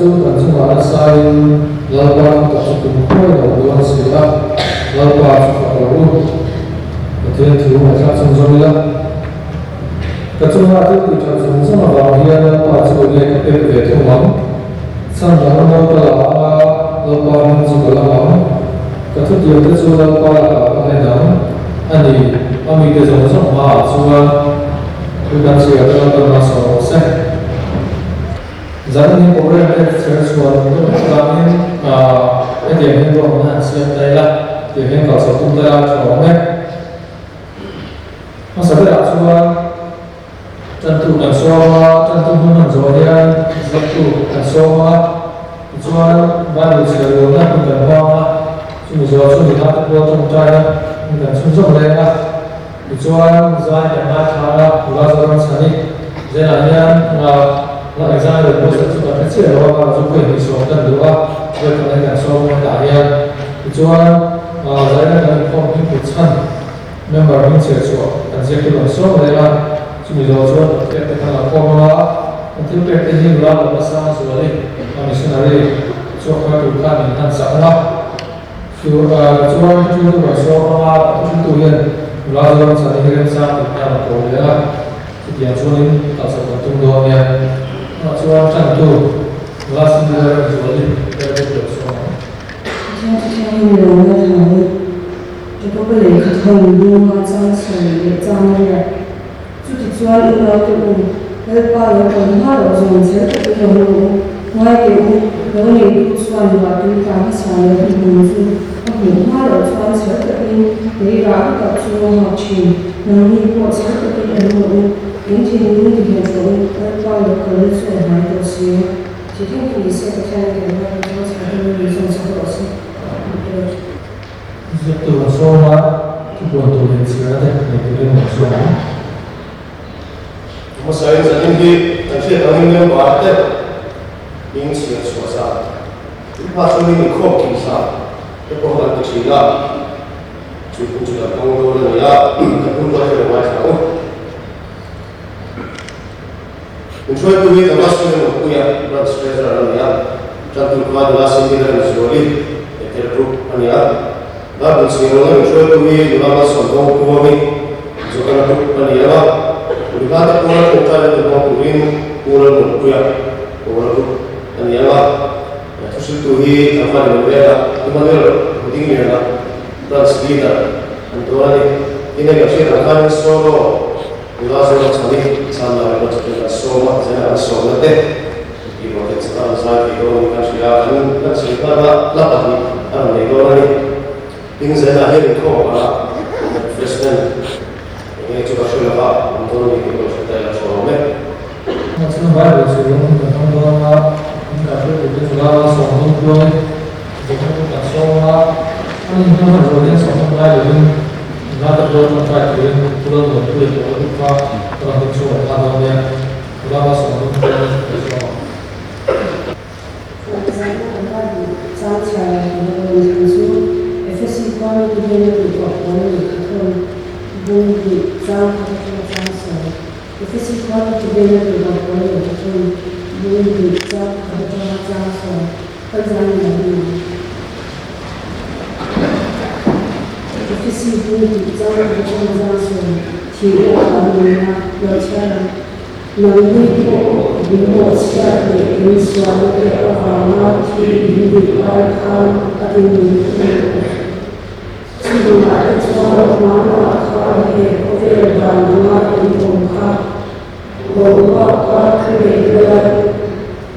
chu kan chungah nasain Lalpa thutak chu tum khuai lo dawn si a, Lalpa chu fak rawh u. Pathian thu ngaihthlak chhung zawm ila. Ka chunga thil tih that zawng zawng avang hian Lalpa chu nge ka pek ve thung ang? Chhan dang a mawi ka la ang a, Lalpa hming chu ka lam ang. Ka thutiam te chu Lalpa lakah ka hlen ang. A ni, a mite zawng zawng hmaah chuan thu kan chhiar te Lalpan a sawm rawh se. Zanin hi program te chher chhuah deuh hlek vangin hetiang hian ruahmanna han siam ta ila, tiang hian kal chho tum ta ila a tha awm e. Hmasa berah chuan tantu kan sawm a, tantu hmun hman zawh hian ziaktu kan sawm a, tichuan Bible chhiar rualna hmun kan hmang a, chumi zawh chu nula te pawh tawngtai a hmun kan chhunzawm reng a, tichuan zai kan ngaithla a, nula Zoram chhani zelah hian la exam reng pawh chu kan hre chiah lo a, kar chu khawi hnih sawm kan duh a, vawikhat hi kan sawm a hetah hian, tichuan zaina kan inkhawm hmingput chhan. Member hming chhiar chhuah kan ziak hi rawn sawm leh a, chumi zawh chuan kan pek te khan a khawm a, kan thil pek te hi nula lo nasa zual i a missionary chhuak thar tur khan min han sak ang a, chu chuan thu tu rawn sawm ang a, thu tu hian nula zawng chhan hi remchang tih khan a rawn ko leh a, chutiang chuanin kalchhoh kan tum dawn nia. Tunah chuan tantu nula Cindy rawn zual i rilru rawn sawm ang. Pathian Thuthlengin lo ngaithla u. Jakoba lehkha thawn bunga chang sawi leh chang riat. Chutichuan unaute u, Lalpa lo kal hma loh zawng chher takin lo rawh u. Ngai teh u, lo neitu chuan ruah tui tla hmasa leh hnuhnung chu a hmuh hma loh chuan chher takin lei rah na tak chu a nghak thin. Nangni pawh chher takin awm rawh u, in thinlung ti nghet rawh u, Lalpa lo kalna chu a hnai tawh si a. Chitin khi ni se Pathian in kan hmai kan chang chhar dawn in zawng chak rawh se. Ziak tur an sawm a, thupuan tur leh chhiarna te nei turin an sawm ang. Hmasain zanin hi kan hriat angin member te hming chhiar chhuah zan, tun hma chuanin inkhawm kim zan te pawh kan ti thin a, chu hun chu kan hmang dawn a ni a, kan hun ruat hi lo ngaithla ang u. Min hruaitu hi Thomas Lalmuanpuia, Branch Treasurer a ni a, Tantu kha nula Cindy Lalnzuali, Bethel Group a ni a, Bible chhiarna min hruaitu hi nula Malsawm Vawngkuangi, Jokana Group a ni a, Nula te pawna tawngtaina te hmang turin Pu Lalmuanpuia, Paula Group a ni a, Thuhriltu hi Tlangval Emanuela, Emmanuel Hudingliana, Branch Leader an dawn a ni. Tin hei kan hriat ang khanin Solo Nula zawng a chhan i, chhan lah ringawt chu kan sawm a, zela kan sawmna te tih ruah te chaka an zai thei dawn niin kan hria a, kan kan sawi nghal a, hla pahnih a rawn nei dawn a ni. Tin zelah hian inkhawm ah refreshment eng nge chu ka hre lova awm dawn a ni tih pawh hre ta ila tha awm e. Hna chu Bible chu rawng kan hmang dawn a, in kan hre tur te nula sawm dawn kuang e, zawhna pawh kan sawm a, a ni hnu han zawh hian sawm hman ngai lovin nula te pawh tawngtai turin Pu Lalmuanpuia pawh a duh kha ka rawn ding chhuak nghal dawn nia, nula va sawm dawn kuang e kan sawm ang. Zahna kan Bible chang chhiar leh tura ka rawn thlan chu Efesi khua mi te hnena tihtuah pawl a nih kha thawn bung hnih chang khat atanga chang sawi. Efesi khua mi te hnena tihtuah pawl a nih kha thawn bung hnih chang khat atanga chang sawi kan zai ni lo ni ang. Efesi bung hnih chang khat atanga chang sawi thihna a tam nunna lo chhiar ang. Nangni pawh min mawhchhiat leh in sualna te avanga thi in nih lai khan a ti nung thung a. Chuvangah te chuan hmanah khan he khawvel dan anga in awm kha boruaka thu nei lal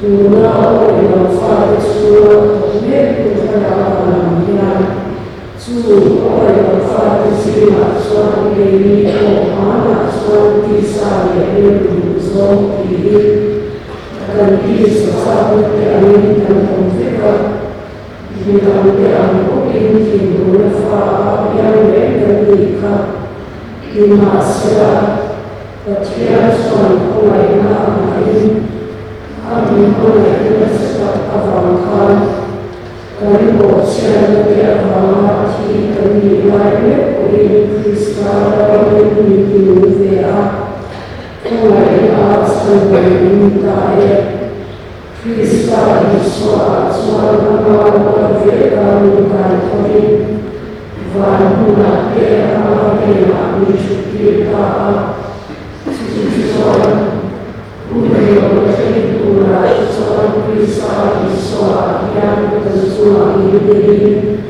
tuna a awih loh fate chhunga thawk mek tu thlarau dan ang hian Chu awih loh fate zingah chuan keini pawh hmanah chuan tisa leh rilru zawng tiin kan tisa chakna te angin kan awm vek a, midangte ang bawkin thinurna fa a piang reng kan nih kha. Nimahsela, Pathian chuan khawngaihna a ngaihin a min hmangaihna nasa tak avang khan, Kan bawhchhiatna te avanga thi kan nih lai mek pawhin Krista ramin min ti nung ve a, khawngaihna a chhan ban in ni ta e. Krista Isua. Isua-ah chuan ama ruat veka min kai thovin, van hmunah te ama hnenah min thuttir ta a. Chutichuan, hun lo thleng turah te chuan Krista Isua-ah hian kan chungah min birin,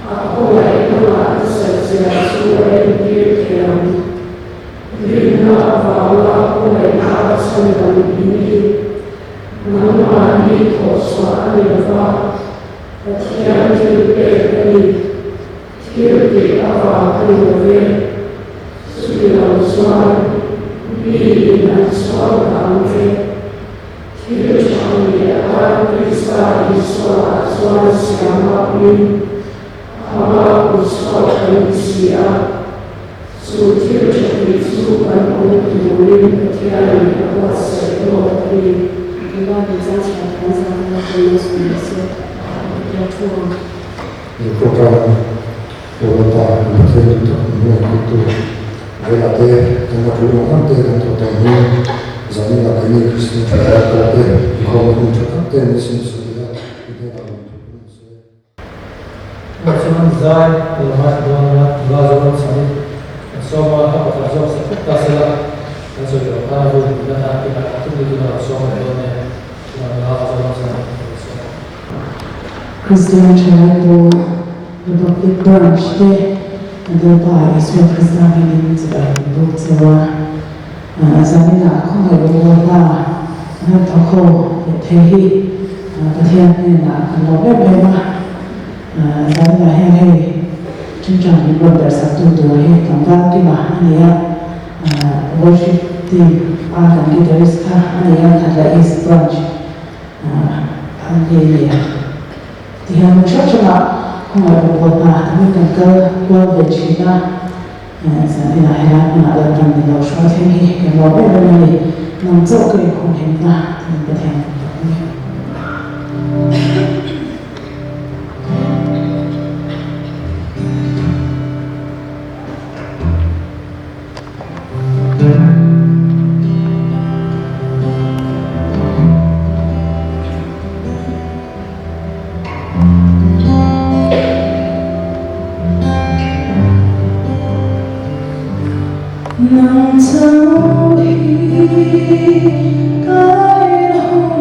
a khawngaihna ngah nasat-zia chu a entir thei ang. Rinna avanga khawngaihna a chhandam in hi nangmahni thawhchhuah a ni lova, Pathian thil pek a ni. Thil tih avang a ni lo ve. Chuti lo chuan miin an chhuak dah ang che. Thil tha ni atan Krista Isua-ah chuan siam a awmin ama kutchhuak kan ni si a. Chu thil tha tih chu kan awm turin Pathianin a buatsaih lawk a ni. Bible chang chhiar kan zan a pawimawh sawi ni se, Pathian thu ang. He program Europa an Pathian duh tak min hmangaihtu velah te kan la tul ang ang te kan thawh dan hi zanin ah keini Kristian tha lai pawh te inkhawmna hun tha tak te min siam sak leh a, i hnenah rawn thawk hun se. Chutah chuan zai lo ngaithla dawn anga nula zawng an chhan in an sawm a, a pakhat zawk sak vek ta sela kan sawi loh khan a vawi hnih na khan tina tum lutuk a rawn sawm leh dawn nen chutah nula zawng an chhan in an rawn sawm a. Kristian Thalai Pawl Republic Branch te Lalpa Isua Krista hmingin chibai min buk cheu a, zaninah khawngaih rawh hla an han thawk ho leh thei hi Pathian hnenah kan lawm em em a, zaninah hian hei ṭingṭang min rawn berhsak tu tur hi tlangval kima a ni a, worship team a kan guitarist kha a ni a, Khatla East Branch. An ni nia. Tihian hmun hrang hrangah khawngaih rawngbawlna tamin kan kal kual ve thin a, zan inah helai hmunah Lalpan min lo hruai thleng hi kan lawm em em a ni. Nang chauh ka inkhawmhimna tiin Pathian kan fak a ni. Nang chauh hi ka inhawm.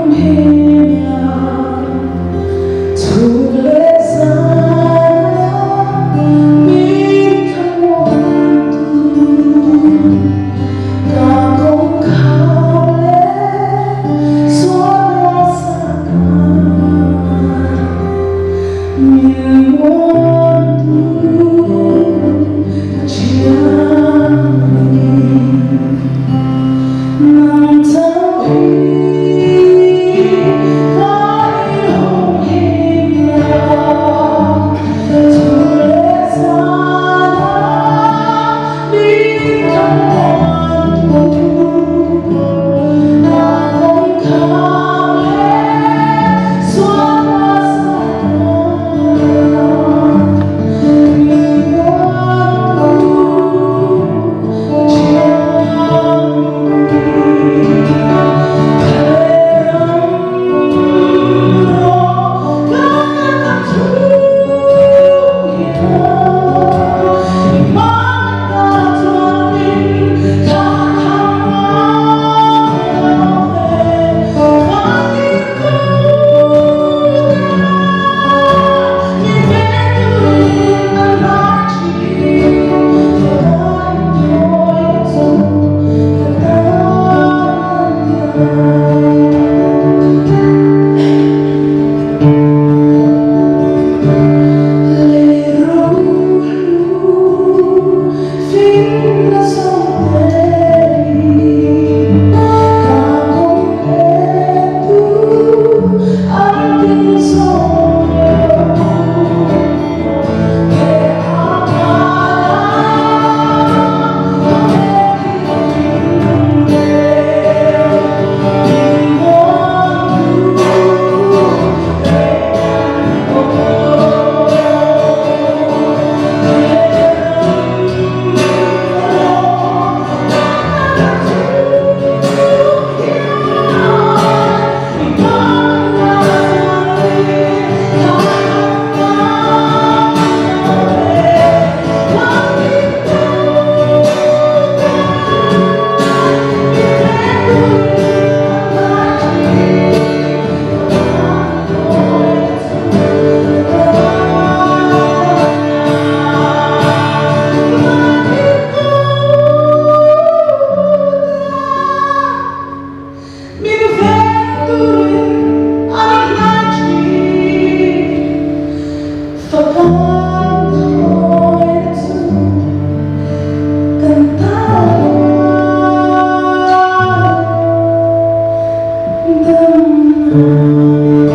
Lalpa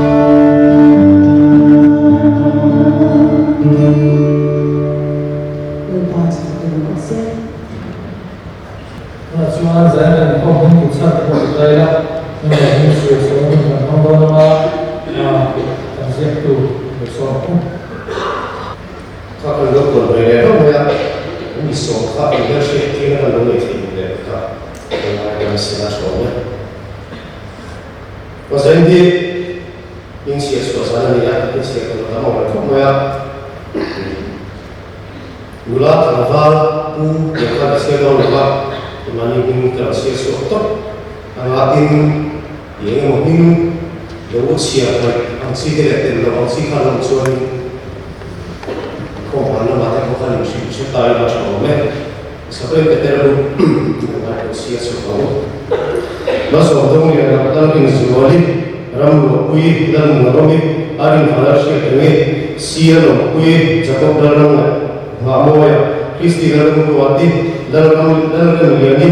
chu fakin rawh se. Tunah chuan Zion leh Inkhawm hming tih chhan te pawh ti ta ila, tunah hming sual sual hun kan hmang dawn anga, kan ziaktu lo sawm ang. Kha kan lo tawn ve leh hlauh mai a, kan insawm kha enghian hriat tirna kan lo nei thei duh leh kha kan ngai kan sena tha awm e. Vazain hi inchhiar chhuah zan a ni a, inchhiar tur a tam awm reng khawp mai a. Nula tlangval pu tiang khan ka chhiar dawn lo va, mahni hming ka lo chhiar chhuak tawp anga tin i eng emaw hming lo chhiar hmaih ang chi te leh tel loh ang chi khan awm chuanin khawmhan lamah te pawh khan inhrilh hre ta ila tha awm e. Sakawlh Peter lu an ngai lo chhiar chhuak ang. Malsawm Dawngliana Lalrinzuali Ramluahpui Lalmuanawmi a rinhal a hriat reng i Sia Lawmpuii Jacob Lalramngaih Nghahmawia Christy Lalrumruati Lalram Lalremliani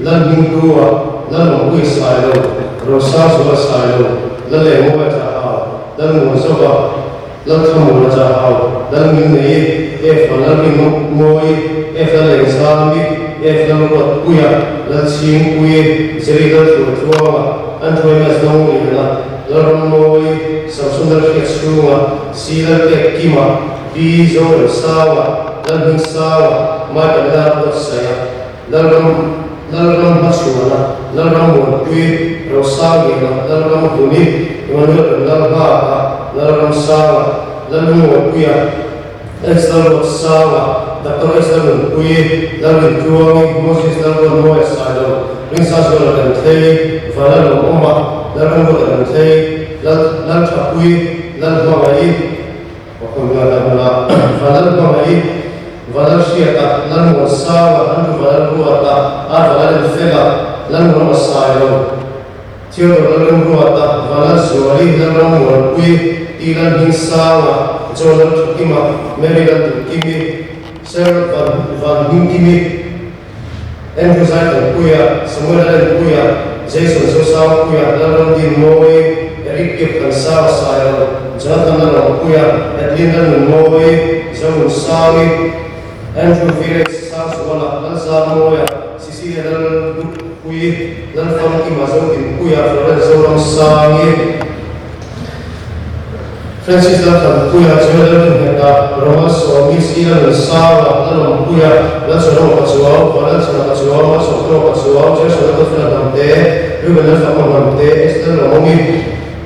Lalhminghlua Lalawmpuia Sailo Rosangzuala Sailo Lalengmawia Chahau Lalmuanzova Lalthamura Chahau, Lalngilnei, F Lalrinmawii, F Lalengzami, F Lalruatpuia, Lalchhingpuii, Jerry Lalhruaitluanga, Andrew MS Dawngliana, Lalrammawii, Samson Lalhriatchhunga, C Lalpekkima, B Zoremsanga, Lalhmingsanga, Michael Lalruatsaia, Lalram Lalramhmachhuana, Lalrammuanpui, Rosangliana, Lalramhluni, Emmanuel Lalnghaka, Lalramsanga, Lallungmuanpuia, X Lalruatsanga, Doctor X Lalnunpuii, Lalrintluangi, Moses Lalruatmawia Sailo, Ringsazuala Remthei, Vanlalawmawma, Lalramruata Remthei, Lal Lalthapui, Lalhmangaih, Vanlalhmangaih, Vanlalhriata, Lalmuansanga, Andrew Vanlalruata, Ar Vanlalenfela, Lalmuanawma Sailo, Theodore Lalremruata, Vanlalzuali, Lalrammuanpui, T Lalhmingsanga, John Lalthakima, Mary Lalduhkimi, Sir Vanhmingkimi, Andrew Zaithanpuia, Samuel Lalengpuia, Jason Zosangpuia, Lalramdinmawii, Eric Piakthansanga Sailo, Jonathan Lalawmpuia, Adeline Lalnunmawii, Zohunsangi, Andrew Village Sangzuala, Lalzarmawia, Cecilia Lalhlupuii, Lalfamkima Zodinpuia, Florence Zoramsangi, Francis Lalthanpuia, Joel Lalringheta, Roma Sawmi, C Lalnunsanga, Lalawmpuia, Lalchawlawma Pachuau, Vanlalchhana Pachuau, Malsawmtawma Pachuau, Jason Laltawfela Hnamte, Reuben Lalfakma Hnamte, Esther Lawmawmi,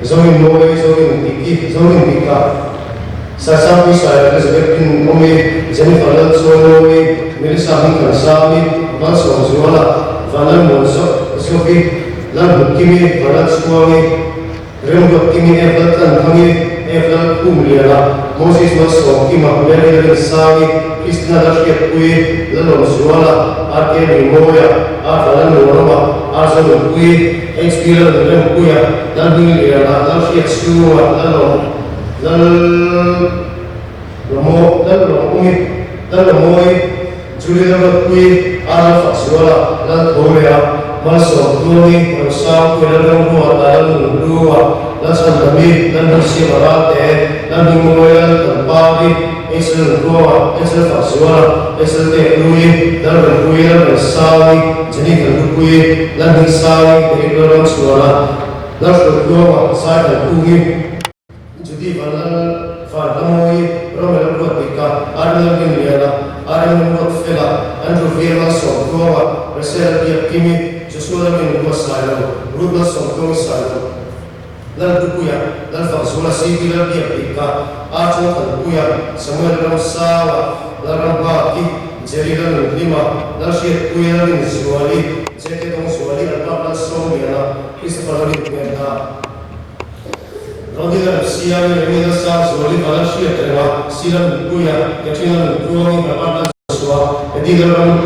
Zorin Mawi, Zorin Diki, Zorin Dika, Saisangpui Sailo, Elizabeth Rinawmi, Jennifer Lalchuainawi, Melissa Hmingthansami, Malsawmzuala, Vanlalmuanzovi, Lalhmukkimi, Vanlalchhuangi, Remruat Kimi, F Laltlanthlangi, F Lalkhumliana, Moses Malsawmkima, Mary Lalrinsangi, Christina Lalhriatpuii, Lalawmzuala, RK Ringmawia, R Vanlalmuanawma, R Zonunpuii, HB Lalnunrempuia, Lalhmingliana, Lalhriatchhunga, Lalawm Lalawm Lalawmungi, Lalawmawii, Julie Lalruatpuii, R Lalfakzuala, Laltholea, Malsawmtluangi, Rosangpuii, Lalramruata, Lalnunhlua, Lalchhandami, Lalhmunsiama Ralte, Lalhmingmawia, Laltanpari, H Lalnuntluanga, H Lalfakzuala, H Laltekluii, Lalrempuii, Lalrensangi, Jenny Thanlupuii, Lalhmingsangi, Eric Lalramchhuana, Lalhruaitluanga, Saithankungi, Judy Vanlal Vanhlamawii, Romel Ruatdika, Arnold Rinliana, Arnold Ruatfela, Andrew Veer Malsawmtluanga, Resel Biakkimi, Joshua Lalrin Rua Sailo, Ruth Malsawmtluangi Sailo, Lalhlupuia, Lalfakzuala, CB Lalbiakdika, Archon Thanpuia, Samuel Ramsanga, Lalramnghaki, Jerry Lalnunhlima, Lalhriatpuia Lalrinzuali, JK Dawngzuali, Albert Lalsawmliana, Christopher Lalrinhmela. Rodinga Lucia nge Remina Sang Zuali Vala hriat reng a, Sila Nunpuia, Katrina Nuntluangi, Robert Lalzosua, Eddie Lalram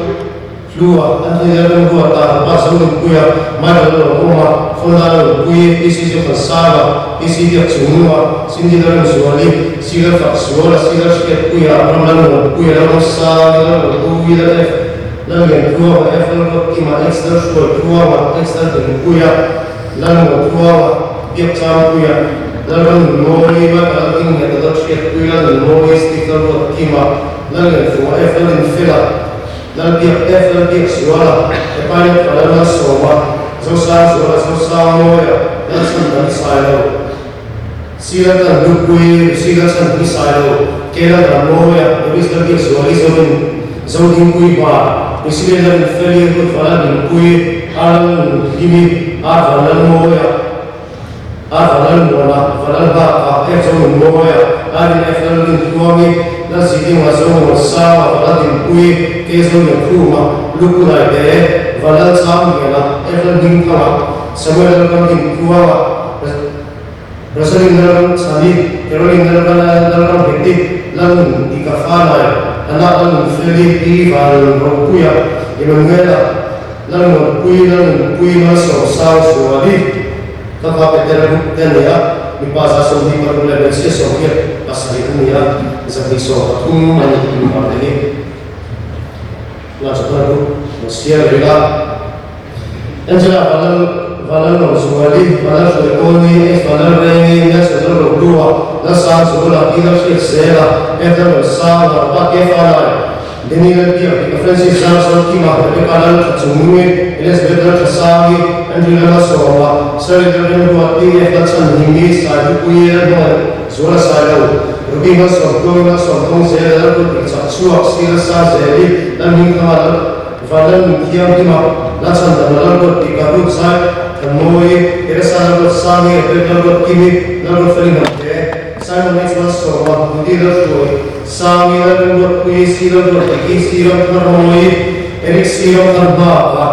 Hlua, Anthony Lalremruata, Robert Zonunpuia, Michael Lalawmawma, Fonda Lalnunpuii, PC Zothansanga, PC Biakchungnunga, Cindy Lalremzuali, Sila Fakzuala, Sila Hriatpuia, Ram Lalmuanpuia, Lalramsangi, Lalropuii, Lal F Lalliantluanga, F Lalruatkima, X Lalhruaitluanga, X Laldinpuia, Lalmuantluanga. Biakchangpuia, Lalramnunmawii, Michael Laldingngheta, Lalhriatpuii, Lalnunmawii, Steve Lalruatkima, Lallianfunga, F Lalinfela, Lalbiak F Lalbiakzuala, Epainet Vanlalmalsawma, Zosangzuala, Zosangmawia, Lalchhandami Sailo, Sila tan Lupui, Sila chan hi Sailo, Kela Ramawia, Doris Lalbiakzuali Zorin, Zodingpui Hmar, Priscilla Lalrinfeli, Ruth Vanlalhlimpui, Ar Lalnunhlimi, Ar Vanlalmawia, Ar Vanlalmuana, Vanlalhaka, F Zonunmawia, Arin F Lalrintluangi, Lalzidinga, Zomuansanga, Vanlaldimpui, K Zoliankhuma, Lukulai te, Vanlalchamliana, F Lalhmingthanga, Samuel Lalramdintluanga, Rosalind Lalram Chhani, Caroline Lalram Lalram Heti, Lalnun Dika Fanai, Anna Lalnun Feli, Pi Van Ropuia, Emmanuela Lalmuanpui, Lalnunpui Malsawm Sang Zuali, ka kha Petera Group te a ni a, mipa 26 leh hmeichhia 87 an ni a, 230 a ni mipa te hi. Tunah chuan Group Sial Rila. Angela Vanlal Vanlalawmzuali, Vanlalhruaikawni, H Vanlalrengi, Nelson Lalrohlua, Lalsangzuala, Pi Lalhriatzela, F Lalawmsanga, Robert K Fanai, Denny Lalbiak, Dika Francis Zangzawkima, Rebecca Lalthachungnungi, Elizabeth Lalthasangi, Andrew Lalmalsawma, Shirley Lalremruati, F Lalchhanhimi, Saidupuii Lalhmangaihzuala Sailo, Ruby Malsawmtluangi Malsawmthawngzela, Lalruatpui Chakchhuak, Sir Lalsangzeli, Lalhmingthanga Lal. Vanlal nun thianghlim a, Lachhan dam a Lalruat tih ka Ruth zai Thanmawii, Teresa Lalruat Sangi, Rebecca Lalruat Kimi, Lalruat Feli Hnamte, Simon H Malsawma, Judy Lalhruai, Sangi, Lalremruat Puii, C Lalruat Diki, C Ramtharmawii, Eric C Ramtharhmaka,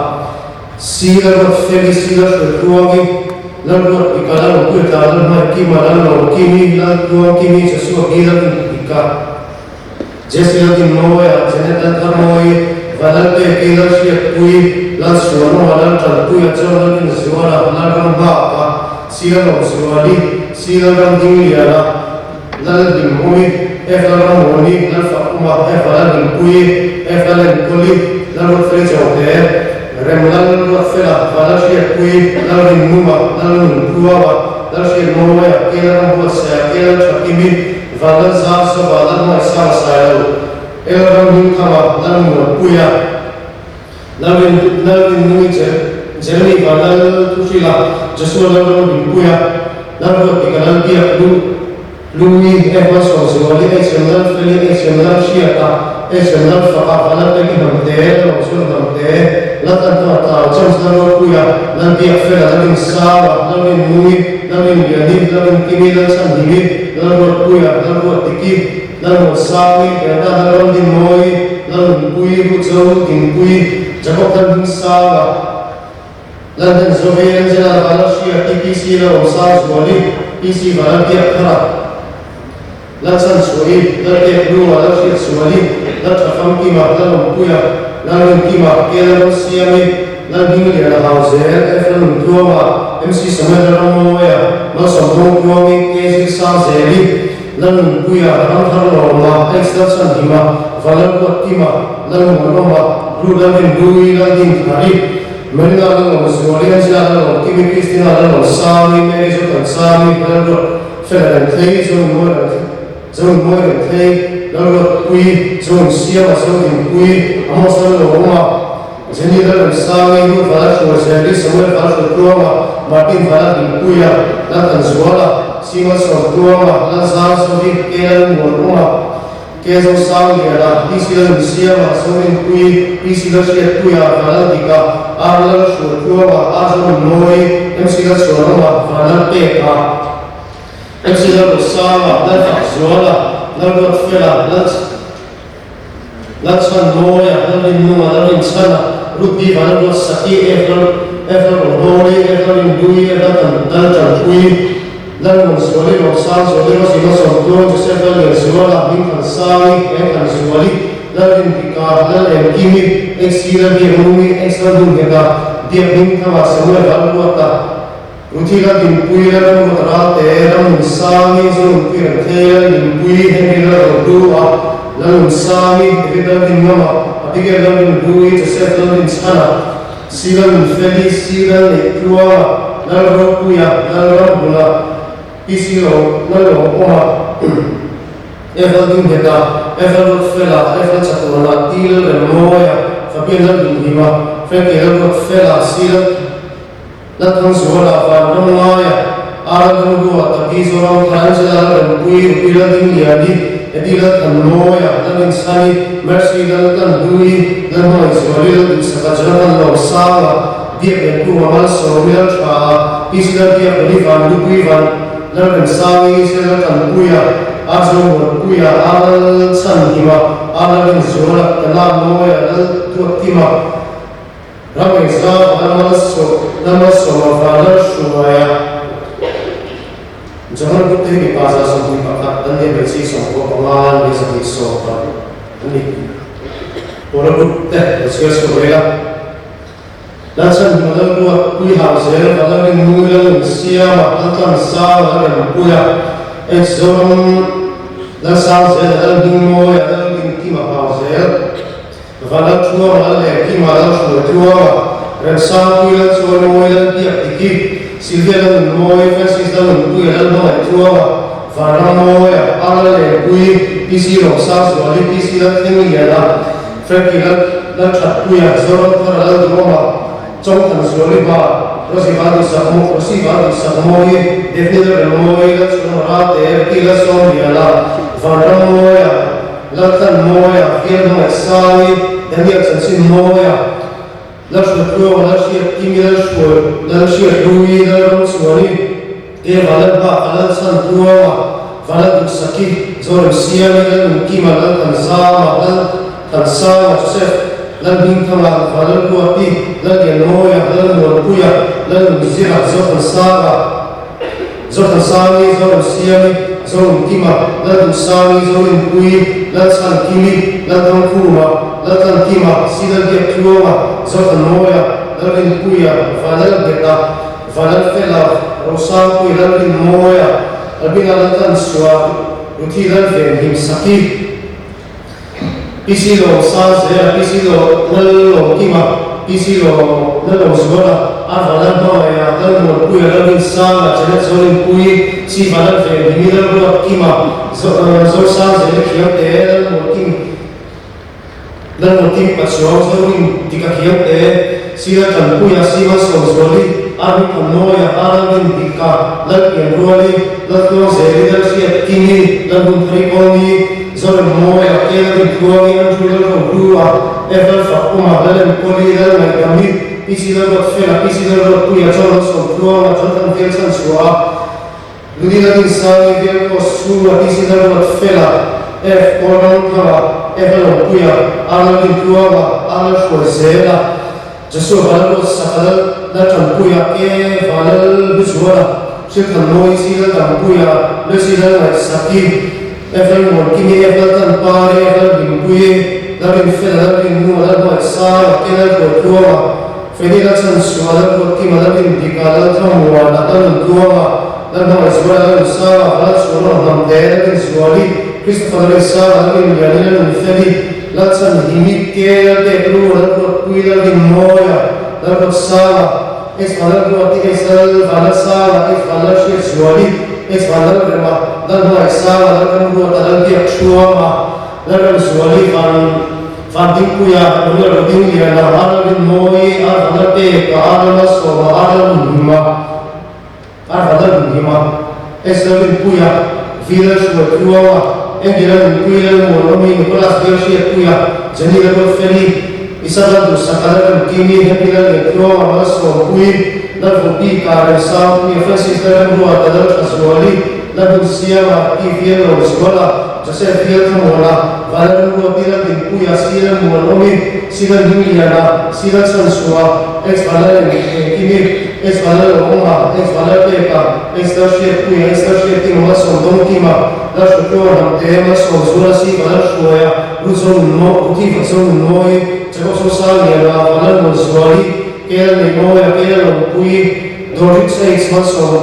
C Lalruat Feli, C Lalhruai Tluangi, Lalruat Dika, Lalawmpuia Lalhmai Kima, Lalawmkimi, Laltluangkimi, Joshua B Lalrinpuika. Jesse Laltinmawia, Janet Laltharmawii, Vanlalpeki, Lalhriatpuii, Lalsuanawma, Laltanpuia, John Lalinzuala, Lalramhaka, C Lalawmzuali, C Lalramdingliana, Lalhlimawmi, F Lalrammuani, Lalfakuma, F Vanlalhlimpuii, F Lalenkawli, Lalruatfeli Chawte, Rem Lalruatfela, Vanlalhriatpuii, Lalrinnuma, Lalnuntluaua, Lalhriatmawia, K Lalrambuatsaia, K Lalthakimi, Vanlal zar sova lal hmaisang Sailo, El ram hmingthanga lal Muanpuia, Lalrin Lalrinnungi Jeremy Vanlal Thuhrila, Joshua Lalram Hlimpuia, Lalruatdika Lalbiak Lu Lui, Evan Sawmzuali, HM Lalfeli, HM Lalhriata, HM Lalfaka, Vanlalpeki Hnamte, Lalawmzuala Hnamte, Laltanthanga Tlau, James Lalruatpuia, Lalbiakfela, Lalrinsanga, Lalrinnungi, Lalrinliani, Lalrinkimi, Lalchhanhimi, Lalruatpuia, Lalruatdiki, Lalmuansangi, Berta Lalramdinmawii, Lalnunpuii, Ruhzo Dingpuii, Jacob Lalhmingsanga, Lalhnenzovi, Angela Vanlalhria, TPC Lalawmsangzuali, PC Vanlalbiakthara, Lalchhanchhuahi, Lalpekhlunga, Lalhriatzuali, Lalthafamkima, Lalawmpuia, Lalrinkima, K Lalramsiami, Lalhmingliana Hauzel, F Lalnuntluanga, MC Samuel Lalrammawia, Malsawmthawngtluangi, K Zirsangzeli, Lalnunpuia, Ramtharlawma, X Lalchhanhima, Vanlalruatkima, Lalmuanawma, Blue Lalrinhlui, Laldinthari, Marina Lalawmzuali, Angela Lalawmkimi, Christina Lalawmsangi, Mary Zothansami, Lalruat. Fela reng thei, zo in mawi reng zo in mawi reng thei, Lalruatpui, zo in siam a, zo dinpui, Amos Lalawma, Jenny Lalremsangi, Ruth Vanlalhruaizeli, Samuel Vanlalhruatluanga, Martin Vanlalhlimpuia, Lalthanzuala, Simon Sawmtluanga, Lalzangzovi, K Lalmuanawma, K Zosangliana, PC Lalnunsiama, Zorinpuii, PC Lalhriatpuia, Vanlaldika, R Lalhruatluanga, R Zonunmawii, MC Lalchhuanawma, Vanlalpeka, MC Lalrosanga, Lalfakzuala, Lalruatfela, Lalchhanmawia, Lalrinnunga, Lalrinchhana, Ruth B Vanlalruatsaki, F Lalrawnghawli, F Lalrinhlui, F Laltanpuii, Lalmuanzuali, Lawmsangzuali, Rosina Sawmtluang, Joseph Lallianzuala, Hmingthansangi, Engthanzuali, Lalrindika, Lalengkimi, HC Lalbiaknungi, X Lalhungheka, Biakhmingthanga, Samuel Vanruata, Ruthi Laldinpuii, Lalramruata Ralte, Ramnunsangi, Zonunpui Rengthei, Lalhlimpui, Henry Lalrohlua, Lalnunsangi, David Lalrinngama, Abigail Lalrinhlui, Joseph Lalrinchhana, C Lalnunfeli, C Lalneihtluanga, Lalropuia, Lalramhmuna, PC Lo, Lalawmawma, Eval Dingheta, Eval Ruatfela, Eval Chatuana, T Lalremmawia, Fabian Laldunhima, Frankie Lalruatfela, C Lalthangzuala, Vanramngaia, R Lalrua, Taki Zoram, Angela Lalrempuii, Rupi Laldingliani, Eddie Lalthanmawia, Lalrinchhani, Mercy Laltanhlui, Lalhmangaihzuali, Lalduhsaka, Jonathan Lawmsanga, Biak Liankunga, Malsawmi Laltha, PC Lalbiak Olivan, Lupui Van Lalremsangi, Israel Laltanpuia, R Zomuanpuia, R Lalchhanhima, R Lalrinzuala, Kanamawia, Laltuatkima, Ramengzau, Lalmalsawma, Vanlalhruaia, John Gupte hi mipa 121 an ni a, hmeichhia 95 an ni, 220 an ni. Pawla Gupte lo chhiar chhuak mai la. Lalchhan hmu Lalruat pui hau zel Valarin Nui Lalun Siama Laltlan Sang Lalrempuia H Zoram Lalsang Zela Lalhmingmawia Lalrinkima hau zel Vanlal Thuama Lal Engkima Lal Hruai Tluanga Remsangpui Lal Chawimawi Lal Biak Diki Sylvia Lal Nunmawi Francis Lal Nunpuia Lal Hmangaih Tluanga Vanrammawia R Lal Engpui PC Lawmsangzuali PC Lal Thlengliana Frankie Lal Lal Thatpuia Zoramthara Lal Duhawma Chawngthanzuali Ba Rosie Vanduhsak Rosie Vanduhsakmawi Daphne Lal Remmawi Lal Chhunga Ralte Ricky Lal Sawmliana Vanrammawia Laltlanmawia, Fialhmangaihsangi, Daniel Chanchinmawia, Lalhruatluanga, Lalhriatkimi, Lalhruai, Lalhriatluii, Lalramchuani, Eva Lalbaka, Lalchhantluanga, Vanlalduhsaki, Zoremsiami, Lalnunkima, Lalthanzama, Lalthansanga, Joseph, Lalhmingthanga, Vanlalruati, Lallianmawia, Lalmuanpuia, Lalnunzira, Zothansanga, Zothansangi, Zoremsiami, Zorunkima, Lalduhsangi, Zorinpuii, Lalchhankimi, Lalthangkhuma, Laltlankima, Silalbiaktluanga, Zothanmawia, Lalrinpuia, Vanlalbeka, Vanlalfela, Rosangpui, Lalrinmawia, Albina Laltlanchhuah, Ruthi Lalvenhimsaki, PC Lawmsangzela, PC Lallawmkima, PC Lallawmzuala, Arva Lalhmangaia, Lalmuanpuia, Lalrinsanga, Janet Zorinpuii, Siva Lalvenhimi, Lalruatkima, Zorsangzela Khiangte, Lalmuankim, Lalmuankim Pachuau, Zorin Dika Khiangte, Sira Tanpuia, Siva Sawmzuali, Armi Phanmawia, Aralrin Dika, Lalpianruali, Laltluangzeli, Lalhriatkimi, Lalhunpharikawni, Zoremmawia, Kelvin Tluangi, Andrew Lalrohlua, Evel Fakuma, Lalenkawli, Lalngaihdami, PC Lalruatfela, PC Lalruatpuia, John Lalsawmtluanga, Jonathan Velchhanchhuaha, Luni Lalinsangi, Velkaw Chhunga, PC Lalruatfela, F Kawlramthanga, F Lalawmpuia, R Lalrintluanga, R Lalhruaizela, Joshua Vanlalruatsaka, Laltanpuia, K Vanlalhluzuala, Hrilthanmawii, C Laltampuia, Lucy Lalngaihsaki, F Lalmuankimi, F Laltanpari, F Lalhlimpuii, Lalrinfela, Lalrinnunga, Lalhmuaihsanga, K Laltuaitluanga, Feli Lalchhanchhuah, Lalruatkima, Lalrindika, Lalthamuana, Lalnuntluanga, Lalhmangaihzuala, Lalnusanga, Vanlalchhuanawm Hnamte, Lalrinzuali, Christopher Lalrinsanga, Lalrinliani, Lalnunfeli, Lalchhanhimi, K Lalpeklu, Lalruatpui, Lalrinmawia, Lalruatsanga, H Vanlalruati, H Lalvanlalsanga, H Vanlalhriatzuali, H Vanlalrema, Lalhmangaihsanga, Lalramruata, Lalbiakchhuanga, Lalramzuali, Van Vandingpuia, Manuel Rodingliana, R Lalrinmawii, R Vanlalpeka, R Lalmalsawma, R Lalnunhima, R Vanlalnunhima, H Lalrinpuia, V Lalhruaitluanga, Andy Lalnunpui, Lalmuanawmi, Nicholas Bialhriatpuia, Jenny Lalruatfeli, Isaac Lalduhsaka, Lalremkimi, Henry Lalliantluanga, Malsawmpuii, Lalvawbika, Remsangpuia, Francis Lalremruata, Lalthazuali, Lalhunsiama, Pi Vialawzuala, Joseph Bialthamawla, Vanlalremruati, Laldinpuia, C Lalmuanawmi, C Lalhmingliana, C Lalchhanchhuah, X Vanlalengkimi, X Vanlalawma, X Vanlalpeka, X Lalhriatpuia, X Lalhriattima, Malsawmdawngkima, Lalhruatluanga Hnamte, Malsawmzula, C Vanlalhruaia, Ruth Zonunnawii, Ruthi Zonunnawii, Jacob Zosangliana, Vanlalmuanzuali, Kel Neimawia, Kel Lawmpuii, Doris H Malsawm,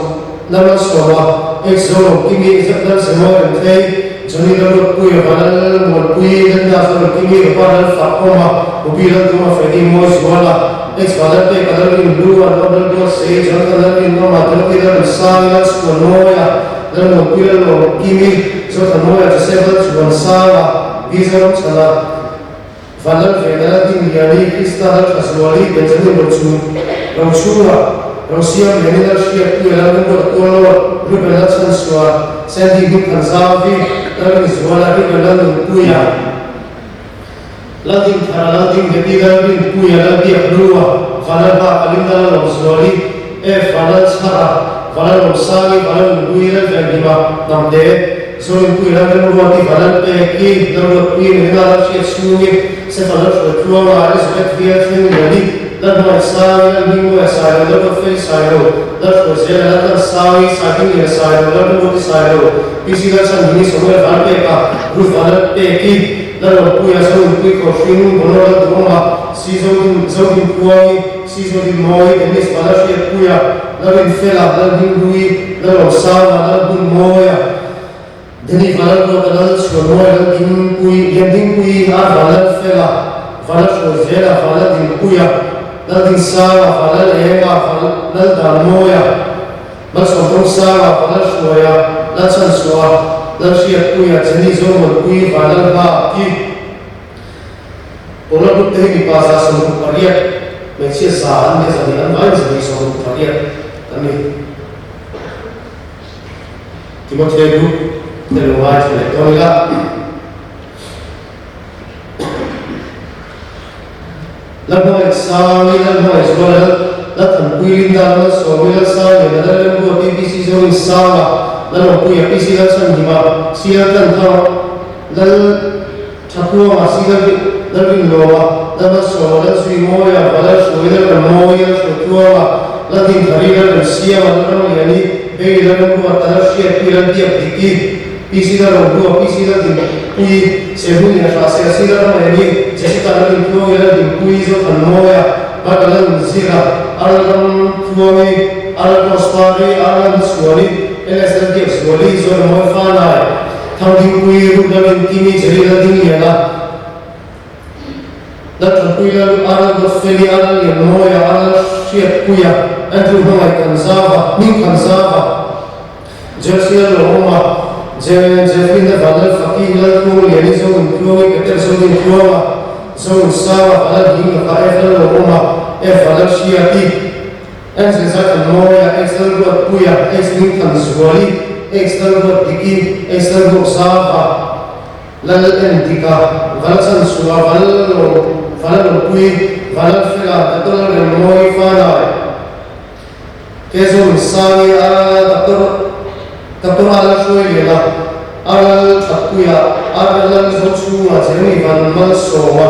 Lalmalsawma, H Zolawmkimi, Lalzemawi Remthei, Johnny Lalruatpuia, Vanlal Muanpui, Linda Zoramkimi, Ropa Lalfakawma, Bobby Lalduma, Freddy Mawizuala, Ex Vanlalpeka Lalrinhlua, Lawm Lalbuatsaii, Jonathan Lalrinawma, Dorothy Lalremsangi, Lalchhuanmawia, Lalmuanpui Lalawmkimi, Zothanmawia, Joseph Lalchuansanga, B Zoramchhana, Vanlalvena Laldingliani, Krista Lalthazuali, Benjamin Rochung, Rochunga, Rosiamliani Lalhriatpuia, Lalremruata Tualawt, Ruben Lalchhansua, Sandy Hmingthanzauvi, Lalrinzuala, Ruben Lalnunpuia, Laldingthara, Laldingheti, Lalrinpuia, Lalbiakhlua, Vanlalhaka, Linda Lalawmzuali, F Vanlalchhara, Vanlalawmsangi, Vanlalnunpuii, Lalvenhima, Hnamte. Zorinpui ram remruati Vanlalpeki, Lalruatpui Nena Lalhriat chhungi, Stefan Lalhruai Tluanga, Elizabeth Vial Thleng Liani, Lalhnuai Sangi, Lalhmingmawia Sailo, Lalruatfeli Sailo, Lalhruai Zela, Laltan Sangi, Saidingliana Sailo, Lalremruati Sailo, PC Lalchhanhimi, Samuel Vanpeka, Ruth Vanlalpeki, Lalawmpuia, Zorinpui Khawhring, Bono Lalduhawma, Si Zodin, Zodinpuangi, Si Zodinmawi, Dennis Vanlalhriatpuia, Lalrinfela, Lalhminghlui, Lalawmsanga, Lalhmunmawia, Denny Vanlalruata, Lalchhuanmawia, Laldingpui, Liandingpui, Ar Vanlalfela, Vanlalhruaizela, Vanlaldingpuia, Laldingsanga, Vanlalenga, Laldanmawia, Malsawmdawngsanga, Vanlalhruaia, Lalchhanchhuah, Lalhriatpuia, Jenny Zomuanpui, Vanlalhma, Ki. Paula group te hi mipa 168, hmeichhia 100 an ni a, 200 an vaiin 268 an ni. Timothea group te lo ngaithla leh dawn ila. Lalhmangaih Sangi, Lalhmangaih Zuala, Lal Lalthanpui, Linda, Lalmalsawmi, Lalsangliana, Lalremruat, PPC Zorin Sanga, Lalawmpuia, PC Lalchhanhima, CL Tanthanga, Lal Thakuanga, CL Lalrinlawma, Lalmalsawma, Lalzuimawia, Valalhruai, Lalrammawia, Lalhruaitluanga, Laldinthari, Lalremsiama, Lalramliani, Bailey, Lalremruata, Lalhriatpui, Lalbiakdiki, PC Lalrohlua, PC Laldinpuii, Sehmun leh Hrahseh, C Lalramliani, Jessica Lalintluangi, Laldinpuii, Zothanmawia, Michael Lalnunzira, R Lalramtluangi, R Lalkawspari, R Lalhmachhuani, LS Lalbiakzuali, Zoramawia Fanai, Thangdingpuii, Ruth Lalinkimi, Jerry Laldingliana, Lalthanpuii Lal, R Lalruatfeli, R Lallianmawia, R Lalhriatpuia, Andrew Hmangaih Khanzava, Hming Khanzava, Jersey Lalawma, Je Jeffrey Vanlalfaki, Laltluangliani, Zonuntluangi, Peter Zodintluanga, Zonunsanga, Vanlalhing laka F Lalawma, F Vanlalhriati, X Zazathanmawia, X Lalruatpuia, X Hmingthanzuali, X Lalruatdiki, X Lalruaksava, Lal Entika, Valchanchhua, Vallalawm, Valalawmpui, Valalfela, Doctor Lalremmawi, Fanai, Kezawn Sangi, a Doctor Doctor a Lalhruailiana, a Lalthatpuia, a Lalzochhunga, Jeremy Van Malsawma,